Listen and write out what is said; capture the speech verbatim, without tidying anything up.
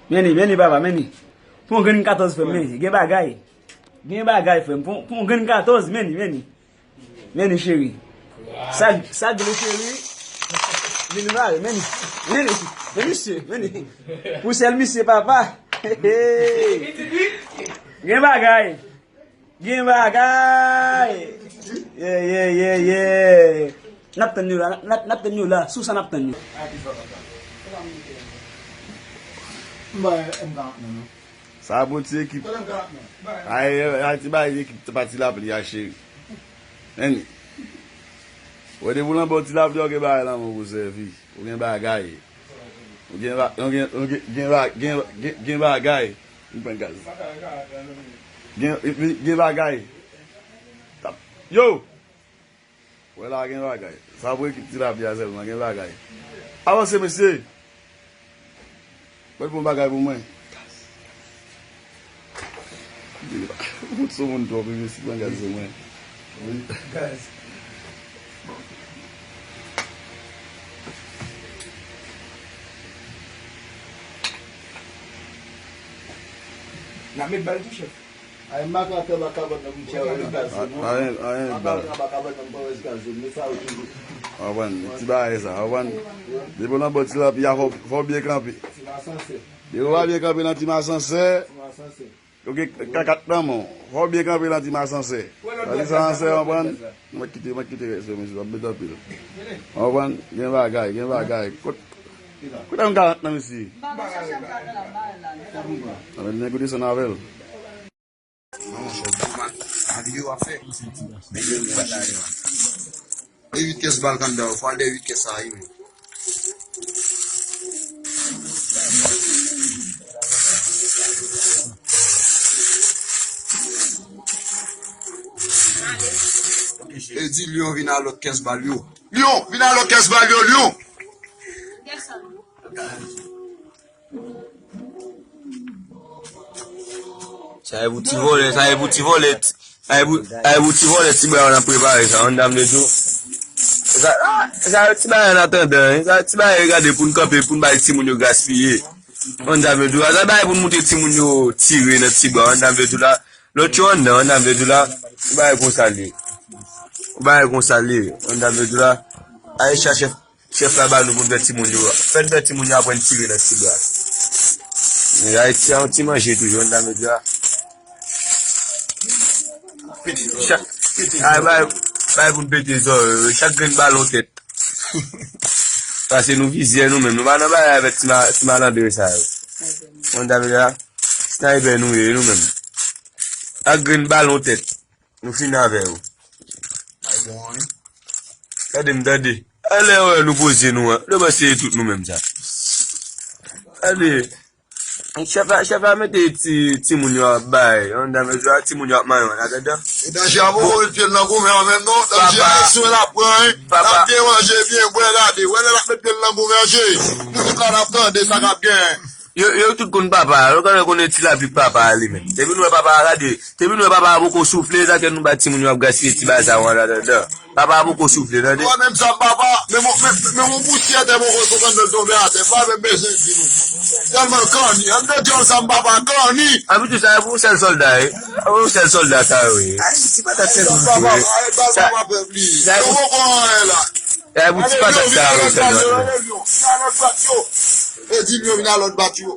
Men li, men li, papa, men li. Pou yon grenn katòz, frè m, men li. Gen bagay. Gen bagay, frè m. Pou, pou yon grenn katòz, men li, men li. Men li, cheri. Sa, sa dlo, cheri. Men li, men li. Men li, men misye, men li. Pou sèl misye, papa. Gen bagay. Gen bagay. Yeah, yeah, yeah, yeah. N ap tann yo la, n ap, n ap tann yo la. Sou sa n ap tann yo. M ba M karant nan non. Sa pou ti ekip. Ay, ay, ti bay ekip pa ti lapli a, cheri. Annie. Wè, depi w nan bò ti lapli a, w gen bagay nan men w pou sèvi. Ou gen bagay. Ou gen ba-, ou gen, ou gen, gen ba-, gen, gen, gen bagay. M pran gaz. Gen, gen bagay. Tap. Yo! Wè la gen bagay. Sa pou ekip ti lapli a sèlman, gen bagay. Avanse, mesye! Mwen pran bagay pou mwen. Ou fout sou moun twòp, wi, mesye, pran gaz sou mwen. Wi. Gaz. N a met bal tou, chèf. Ay, m pa ka fè ba kabann nan pou m tchè wè gaz non. Anyen, anyen, m pa ka fè ba kabann nan pou m wè gaz yo, men sa yo toujou. Anprann, ti bagay sa, anprann. Depi w nan bò ti lapli a, fò, fò w byen kanpe. Ti masansè. Depi w pa byen kanpe nan ti masansè. Ti masansè. Ok, kakat nan men w. Fò w byen kanpe nan ti masansè. Sa di sa, anprann. Mwen kite, mwen kite rès yo, mesye, w ap met anpil. Anprann, gen bagay, gen bagay. Kot, kote m karant nan, mesye? Anprann, men kote san avè l. E uit kès bal k anndan yo, fò al dèyè uit kès sa a, wi, men. E di Lyon vin a lòt kès bal yo. Lyon, vin a lòt kès bal yo, Lyon. Sa e pou ti vòlè, sa e pou ti vòlè, sa e pou, sa e pou ti vòlè ti bra yo nan prepare sa, yon dam de tou. Sa, sa ti bagay an atandan, sa ti bagay yo gade pou n kanpe, pou n bay timoun yo gaspiye. Yon dam de tou la, sa bagay pou n montre timoun yo tire nan ti bra, yon dam de tou la. Lòt yo anndan, yon dam de tou la. Yon bagay konsa li ye. Yon bagay konsa li ye, yon dam de tou la. Aye chache Chèf la ba nou pou n fè timoun yo. Fè n fè timoun yo aprann tire nan ti bra. Men Ayiti a yon ti manje toujou, n ta met la. Chak, ay, bay, bay pou n pete zòrèy yo. Chak grenn balon tèt. Pase nou vizyè nou menm. Nou pa nan bagay avèk ti ma-, ti malandren sa yo. N ta met la. Sniper nou ye, nou menm. Ak grenn balon tèt. Nou fini avè yo. Ay bon, wi. Gade m tande. Alè wè nou poze nou an. Nou panse se tout nou menm sa. Gade. Chèf la, chèf la mete ti, timoun yo ap bay. Yon dam yo timoun yo ap manyen an atandan. E danje a poko met pye l nan goumen an menm non. Danje a sou l ap pran, wi. L ap byen manje, byen bwè, gade. Wè lè l ap met pye l nan goumen an, cheri. Nou tout la n ap tande sa k ap gen. Yo, yo tout konn papa a. Yo konnen, konnen ti lapli papa a li menm. Depi nou wè papa a, gade. Depi nou wè papa a poko soufle, sa ke nou ba timoun yo ap gaspiye ti bagay sa yo an atandan. Papa a poko soufle, tande. Mwen menm sa m papa, men mon, men, men mon pousyè tè poko konprann lè l tonbe atè. Pa menm bezwen di nou. Tèlman l kanni. An de dyòl sa m papa kanni. Abitou sa e pou sèl sòlda, e. Pou sèl sòlda sa yo ye. Ay, ti patat sèlman. Papa, ay, bal papa pèp li. Yo poko anyen la. Sa e pou ti patat sa yo sèlman. Vin a lòt bat yo. E di m yo vin a lòt bat yo.